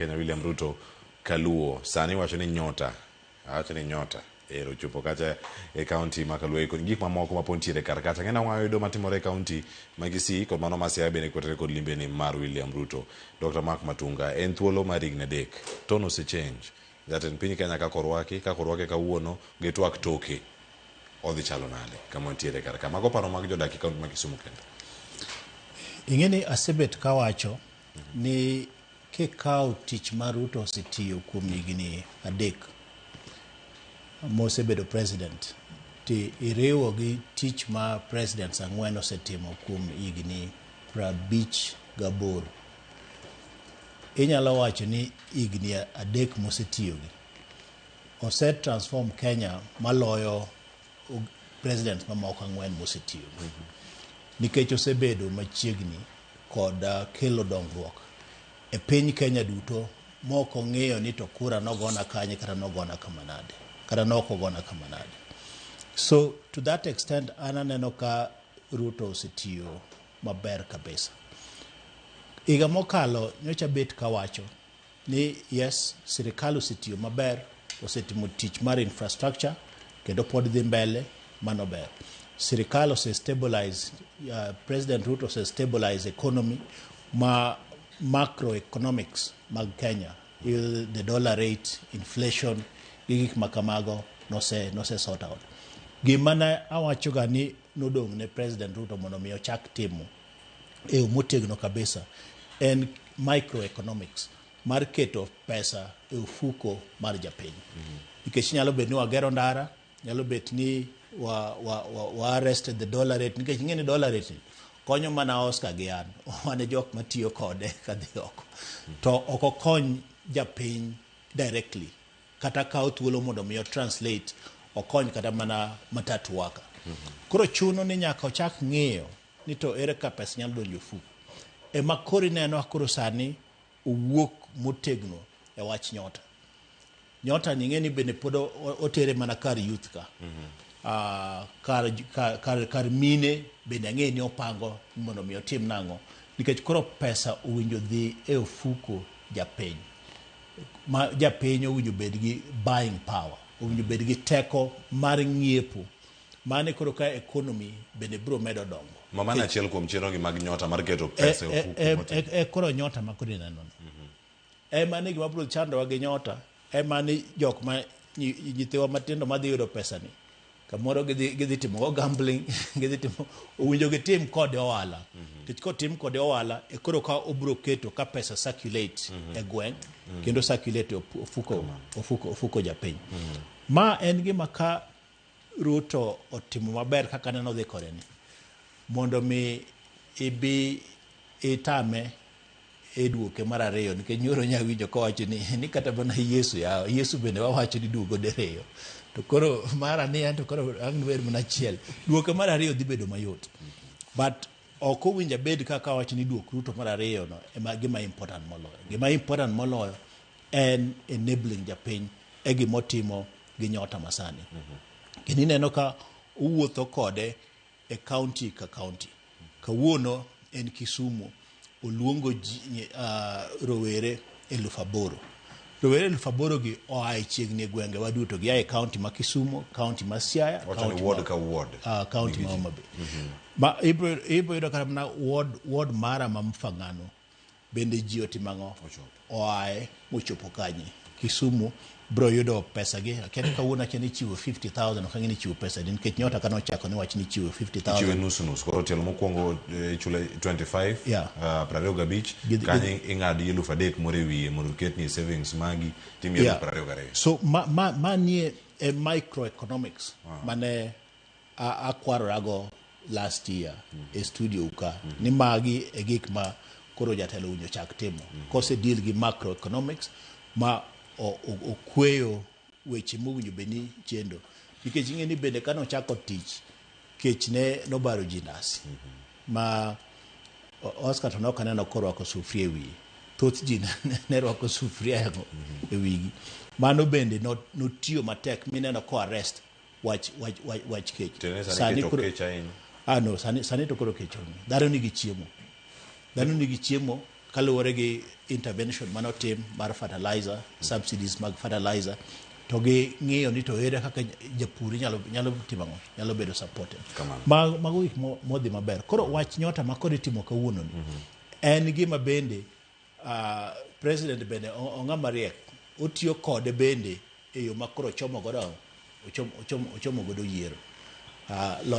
Kenya William Ruto Kaluo sani wacho ni nyota, awacho ni nyota ero ochopo kacha e kaunti ma Kaluo kod gik mamoko ma pod nitiere kar kacha. Ng'ena wayudo matimore e kaunti ma Kisii kod mano ma Siaya bende kotenore kod limbeni mar William Ruto. Dr. Mark Matunga en thuolo mar higni 3 tone ose change. Jatend piny Kenya kaka orwaki, kaka orwake kawuono gi twak toke odhi chalo nade kama wantiere kar ka. Mago paro mag jodak e kaunti ma Kisumu kendo. Ing'e ni asebet kawacho ni kikawo tich ma Ruto osetiyo kuom higni 3 mosebedo president ti iriwo gi tich ma presidents 4 osetimo kuom higni 58, inyalo wacho ni higni 3 mosetiyogi ose transform Kenya maloyo presidents mamoko 4 mosetiyo, nikech osebedo machiegni kod kelo dongruok e piny Kenya duto mok ong'iyo ni to kura nogona kanye kata nogona kama nade kata nok ogona kama nade. So to that extent an aneno ka Ruto osetiyo maber kabisa. Higa mokalo nyocha bet kawacho ni yes, sirikal osetiyo maber, osetimo tich mar infrastructure kendo pod dhi mbele, mano ber. Sirikal ose stabilize, President Ruto ose stabilize economy ma macroeconomics mag Kenya, the dollar rate, inflation gi gik ma kamago nose sort out. Gima ne awacho ga ni nodong' ne President Ruto mondo mi ochak timo e yo motegno kabisa en microeconomics mar keto pesa e ofuko mar japiny. Nikech nyalo bet ni wagero ndara, nyalo bet ni wa arrested the dollar rate, nikech ing'e ni dollar rate ni konyo mana Oscar gi an, wan e jok matiyo kode kadhi oko, to ok okony japiny directly kata kawo thuolo mondo mi translate okony kata mana matatu worker. Koro chuno ni nyaka ochak ng'iyo ni to ere ka pesa nyalo donjo e ofuko. Ema koro ineno koro sani owuok motegno e wach nyota. Nyota ni ing'e ni bende pod otere mana kar youth ka. Kar mine bende ang'e ni opango mondo mi otim nang'o, nikech koro pesa owinjo dhi e ofuko japiny. Ma japiny owinjo bed gi buying power, owinjo bed gi teko mar ng'iepo. Mane koro ka economy bende biro medo dongo. Ma mano achiel kuom chenro gi mag nyota mar keto pesa e ofuko motegno. E koro nyota ma koro ineno ni. Ema ni gima biro chandowa gi nyota, ema ni jok ma nyithiwa matindo madhi yudo pesa ni, kamoro gidhi timo go gambling, gidhi timo, owinjo gitim kode ohala. Nikech kotim kode ohala, e koro ka obiro keto ka pesa circulate e gweng', kendo circulate e ofuko japiny. Ma en gima ka Ruto otimo maber kaka neno dhi kode ni, mondo mi ibi itame e duoke mar ariyo, nikech nyoro nya winjo kowacho ni kata mana Yesu yawa, Yesu bende wawacho ni duogo diriyo, to koro mara ni en to koro ang' bed mana achiel. Duoke mar ariyo dhi bedo mayot, but ok owinjo abed kaka awacho ni duok Ruto mar ariyo no ema gima important moloyo. Gima important moloyo en enabling japiny e gimotimo gi nyota masani. Kendo ineno ka owuotho kode e county ka county. Kawuono en Kisumu, oluongo ji, rowere 8,000. Rowere 8,000 gi oa e chiegni e gwenge wa duto, gia e county ma Kisumu, county ma Siaya, Wacho ni county ward ma, ka ward. County ma Homa Bay. Ma ibro yudo kata mana ward mara ma Mfangano bende ji otimo ang'o? Oae mochopo kanye? Kisumu bro yudo pesa gi. Akia ni kawuono akia ni ichiwo 50,000, ok ang'e ni ichiwo pesa di, nikech nyota kane ochako ni wach ni ichiwo 50,000. Ichiwe nus nus. Koro tielo mokwongo ichule 25, 25, kanyo ing'adi 3,000 moro e wiye mondo oketni e savings magi timiyi 22,000. So ma nie e microeconomics mane akwarorago last year e studio ka, ni magi e gik ma koro jatelo owinjo chak timo. Kose deal gi macroeconomics ma okweyo weche mowinjo bed ni chendo. Nikech ing'e ni bende kane ochako tich, kech ne nobaro ji ndasi. Ma Oscar to nok aneno korwako sufuria e wiye. Thoth ji ne rwako sufuria e wigi. Mano bende notiyo matek mineno ko arrest wach kech. Tiende ni sani kech ok kech ahinya. Ah no, sani to koro kech onge. Dhano nigi chiemo. Dhano nigi chiemo. Kaluwore gi intervention manotim mar fertilizer, subsidies mag fertilizer, to gi ng'iyo ni to ere kaka japur nyalo timo ang'o, nyalo bedo supported. Kamano. Mago gik modhi maber. Koro wach nyota ma koro itimo kawuono ni en gima bende president bende ong'ama riek, otiyo kode bende e yo ma koro ochomo godo, ochomo godo yiero.